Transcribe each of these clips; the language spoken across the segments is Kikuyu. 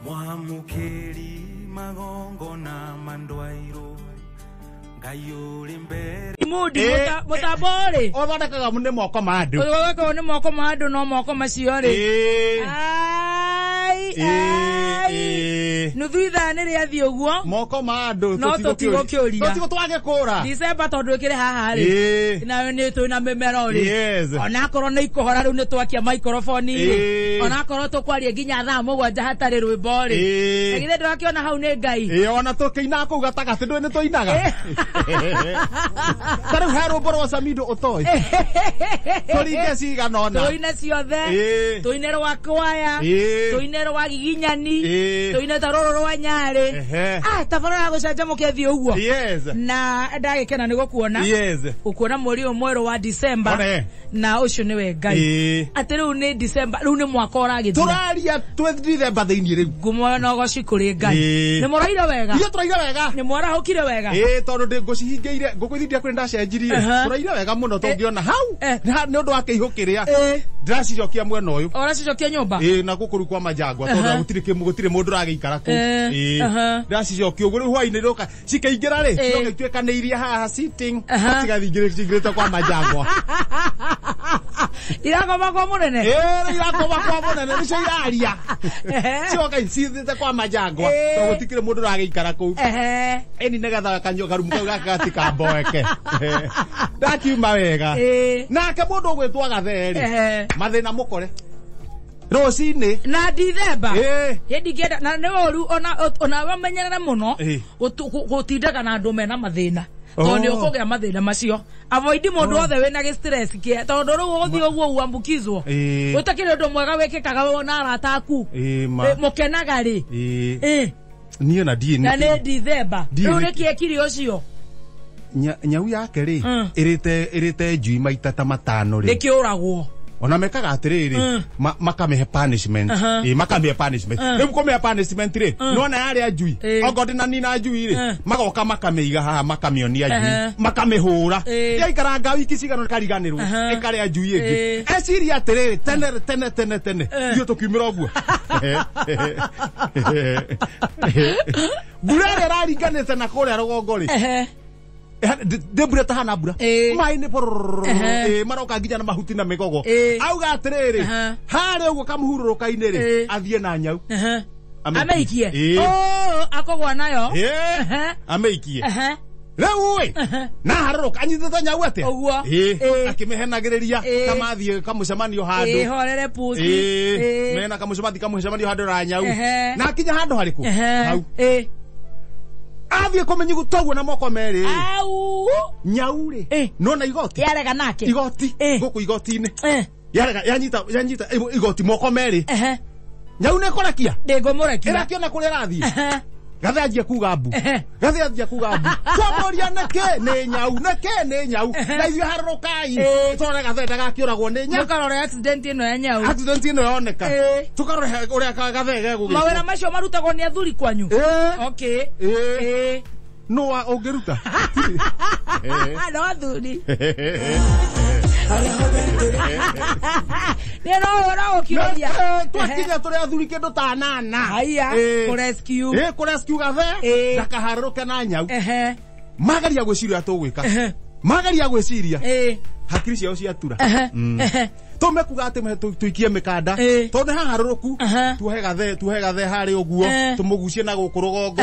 Mwamukeri magongona mandwairo Ngai uri mbere Mudi mutabore othondekaga nĩ moko ma andũ. Ũthondekaga nĩ moko ma andũ no moko macio rĩ. Ai ai nuthu ithaa nĩ rĩathiĩ ũguo moko ma andũ no tũtigũkĩũria tũtigũ twagĩkũra December tondũ ĩkĩrĩ haha rĩ nayo nĩ twĩ na mĩmero rĩ onakorwo nĩ ikũhora rĩu nĩ twakia maikoroboni rĩ onakorwo tũkwaria nginya thaa 7 hatarĩ rwĩmbo rĩ na githĩ ndũrakĩona hau nĩ Ngai ona tũkĩinaga kũu gatagatĩ ndũĩ nĩ tũinaga ta rĩu he rwĩmbo rwa Samido ũtoĩ tũringe cigana ũna tũine ciothe tũine rwa kwaya tũine rwa giginyani tũine ta rũrũ rwa Nyarĩ tabara ya gũcanjamũke thiĩ ũguo na ndagĩkena nĩ gũkuona gũkuona mweri ũyũ mwerũ wa December na ũcio nĩwe Ngai atĩ rĩu nĩ December rĩu nĩ mwaka ũragĩthira tũraria twĩ December thĩinĩ rĩu ngumo na ũgoci kũrĩ Ngai nĩ mũraire wega ithuĩ tũraire wega nĩ mwarahũkire wega tondũ ndĩ ngũcihingĩire ngũkũ ici ndiakwĩra ndacenjirie tũraire wega mũno tũngĩona hau nĩ ũndũ wa kĩihũ kĩrĩa ndĩracicokia mwena ũyũ ũracicokia nyũmba na gũkũ rĩu kwa Manjangwa tondũ gũtirĩ mũndũ ũragĩikara kũu ndĩracicokia ũguo rĩu hwainĩ rĩũka cikĩingĩra rĩ ciroka ituĩkanĩirie haha sitting cigathiĩ cingĩrĩte kwa Manjangwa irakoma kwa mũnene rĩu irakoma kwa mũnene nĩcio iraria cioka icithĩte kwa Manjangwa tondũ gũtikĩrĩ mũndũ ũragĩikara kũu ĩni nĩgetha karumu kau gaka gatikamboeke ndakiuma wega nake mũndũ ũgwĩtwo Gathe rĩ mathĩna mũkore rũcinĩ na Dithemba ndingĩenda na nĩ ũru ona wamenyerere mũno gũtindaga na andũ mena mathĩna tondũ nĩ ũkũgĩa mathĩna macio avoid mũndũ wothe wĩna gĩ stress kĩa tondũ rĩu ũgũthiĩ ũguo uambukizwo gũtakĩrĩ ũndũ mwega wĩkĩkaga wona arata aku mũkenaga rĩ niĩ na ndiĩ na nĩ Dithemba rĩu nĩkĩ ekire ũcio nyau yake rĩ ĩrĩte njui maita ta matano rĩ nĩkĩũragwo ona mekaga atĩrĩrĩ makamĩhe punishment makamĩhe punishment rĩu kũmĩhe punishment rĩ nona yarĩa njui okorwo ndĩnanina njui rĩ magoka makamĩiga haha makamĩonia njui makamĩhũra yaikaranga wiki cigana ĩkariganĩrwo ĩkarĩa njui ĩngĩ eciria atĩrĩrĩ tene tene tene tene ithuĩ tũkiumĩra ũguo mbura ĩrĩa ĩraringanĩte na kũrĩa rũgongo rĩ ndĩ mbura tahana mbura maĩ nĩ maroka nginya na mahuti na mĩgogo auga atĩrĩrĩ harĩa ũguo kamũhurũrũka-inĩ rĩ athiĩ na nyau amĩikie akũgwa nayo amĩikie rĩu ĩ na harũrũka anyitĩte nyau atĩa ũguo akĩmĩhenagĩrĩria ta mathiĩ kamũcemanio handũ horere pusi mena kamũcemanio handũ na nyau na akinya handũ harĩkũ hau athiĩ kũmĩnyuguta ũguo na moko merĩ nyau rĩ nona igoti yarega nake igoti gũkũ igoti-inĩ yarega yanyita yanyita igoti moko merĩ nyau nĩ ĩkũrekia ndĩngũmũrekia ĩrakĩona kũrĩa ĩrathiĩ Gathe anjia kuga mbu Gathe anjia kuga mbu twamũria nĩkĩ nĩ nyau nĩkĩ nĩ nyau na ithuĩ harũrũkai tũrore Gathe ndagakĩũragwo nĩ nyau tũkarore accident ĩno ya nyau accident ĩno yoneka tũkarore ũrĩa Gathe gegũgĩkwo mawĩra macio marutagwo nĩ athuri kwanyu okay no ũngĩruta no athuri nĩ no ũgũkĩũria twakinya tũrĩ athuri kĩndũ ta nana haiya kũ rescue Gathe ndakaharũrũke na nyau mageria gwĩciria tũgwĩka mageria gwĩciria hakiri ciao ciatura tũmekuga atĩ tũikie mĩkanda tondũ nĩ haharũrũku tuohe Gathe harĩ ũguo tũmũgucie na gũkũ rũgongo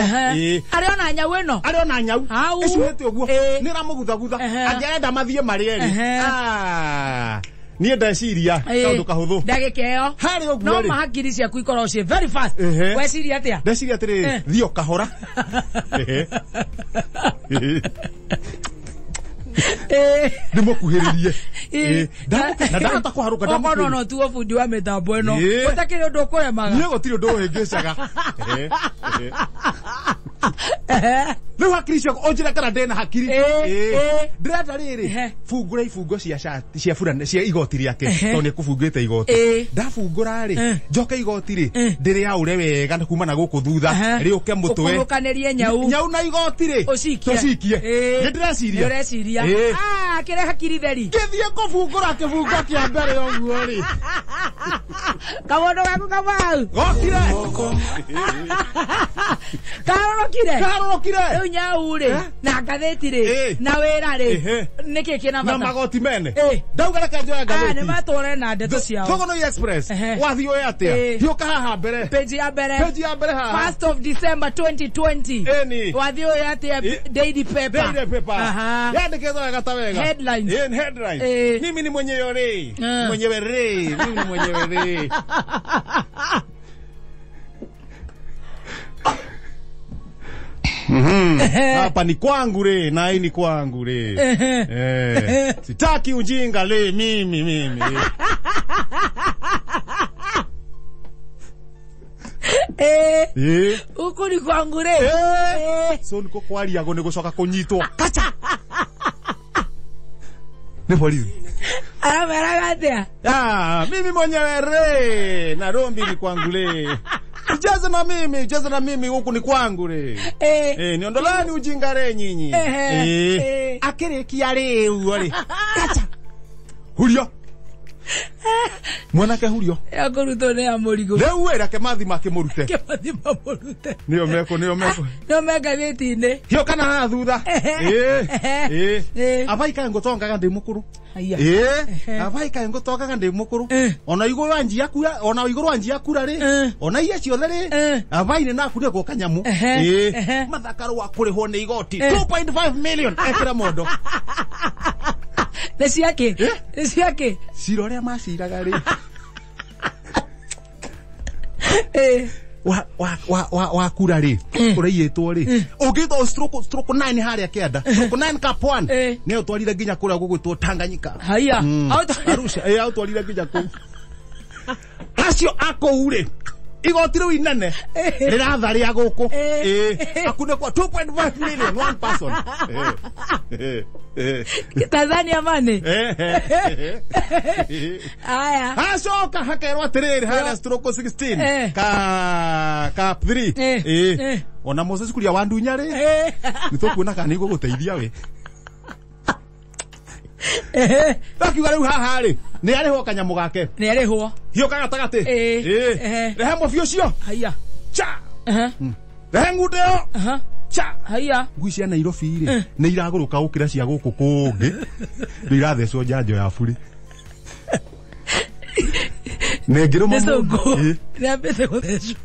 arĩ ona nyau ĩno arĩ ona nyau ĩcuhĩte ũguo nĩ ĩramũguthagutha angĩarenda mathiĩ marĩ erĩ niĩ ndeciria kaũndũ kahũthũ ndagĩka ĩyo harĩ ũguo no mahakiri ciaku ikorwo ciĩ very fast weciria atĩa ndeciria atĩrĩrĩ thiĩ o kahora ndĩmũkuhĩrĩrie na ndahota kũharũka okorwo no tuo bundi wa mĩtambo ĩno gũtakĩrĩ ũndũ ũkũremaga niĩ gũtirĩ ũndũ ũhĩngĩcaga rĩu hakiri ciakwa ũnjĩre kana ndĩna hakiri ndĩrenda rĩrĩ bungũra ibungo cia shati cia burana cia igoti rĩake tondũ nĩ kũbungĩte igoti ndabungũra rĩ njoke igoti rĩ ndĩrĩaũre wega na kuma na gũkũ thutha rĩũke mũtwe ũkũrũkanĩrie nyau nyau na igoti rĩ tũcikie nĩ ndĩreciria nĩ ũreciria kĩrĩ hakiri theri ngĩthiĩ kũbungũra kĩbungo kĩa mbere ũguo rĩ Kamondo gaku Kamau. Gokire. Karorokire. Karorokire. Rĩu nyau rĩ na ngathĩti rĩ na wĩra rĩ nĩkĩ kĩna bata? Na magoti mene. Ndauga reke njoe ngathĩti. Nĩ matware na ndeto ciao. Thogono Express. Wathiĩ ũĩ atĩa? Hiũka haha mbere. Page ya mbere. Page ya mbere haha. 1st of December 2020. Ĩni. Wathiĩ ũĩ atĩa? Daily Paper. Daily Paper. Yandĩkĩtwo wega ta wega. Headlines. Headlines. Mimi ni mwenyewe rĩ. Mwenyewe rĩ. Mimi ni mwenyewe rĩ. Hapa ni kwangu re, na hii ni kwangu re. Sitaki ujinga le mimi. Huku ni kwangu re. So niko kwariago ni gucoka kunyitwo. Kacha. Ni polisi. Arameraga atia? Ah, mimi mwenyewe re, Nairobi ni kwangu le. Cheza na mimi, cheza na mimi huku ni kwangu re. Niondoleni ujinga re nyinyi. Akirikia riu ri. Kacha. Hurio. Mwanake hurio. Ya kurutwo ni ya murigo. Riu wira Kemathi makimurute. Kemathi mamurute. Nio meko, nio meko. Nio mengathĩti-inĩ. Hio kana haha thutha. Abai kaĩ ngũtongaga ndĩ mũkũrũ. Abai kaĩ ngũtongaga ndĩ mũkũrũ. Ona igũrũ anjia kura, ona igũrũ anjia kura rĩ. Ona iria ciothe rĩ. Abai nĩ nakunĩkwo kanyamũ. Mathakaro wa kũrĩhwo nĩ igoti 2.5 million ekĩra mondo. Nĩ ciakĩ? Nĩ ciakĩ? Cira ũrĩa maciraga rĩ. Wa kura rĩ ũraiyĩtwo rĩ ũngĩtwo stroke 9 harĩa kĩanda stroke 9 cap 1 nĩ ũtwarire nginya kũrĩa gũgwĩtwo Tanganyika. Haiya. Arusha. Autwarire nginya kũu. Acio akũu rĩ igoti rĩu inene rĩratharia gũkũ. Akunĩkwo 2.5 million one person. Tanzania money. Aya. Acoka hakerwo atĩrĩrĩ harĩa stroke 16 ka cap 3. Ona Moses Kuria wa Ndunya rĩ nĩ tũkuona kana nĩ igũgũteithia we. Takiuga rĩu haha rĩ nĩ arĩhwo kanyamũ gake. Nĩ arĩhwo. Hiũka gatagatĩ. Rehe mũbi ũcio. Haiya. Cha. Rehe ng'ũndũ ĩyo. Cha. Haiya. Ngui cia Nairobi rĩ nĩ iragũrũka gũkĩra cia gũkũ kũngĩ. Nĩ irathecwo njanjo ya buri. Nĩ ngĩrũma mũndũ. Nĩ ambĩte gũthecwo.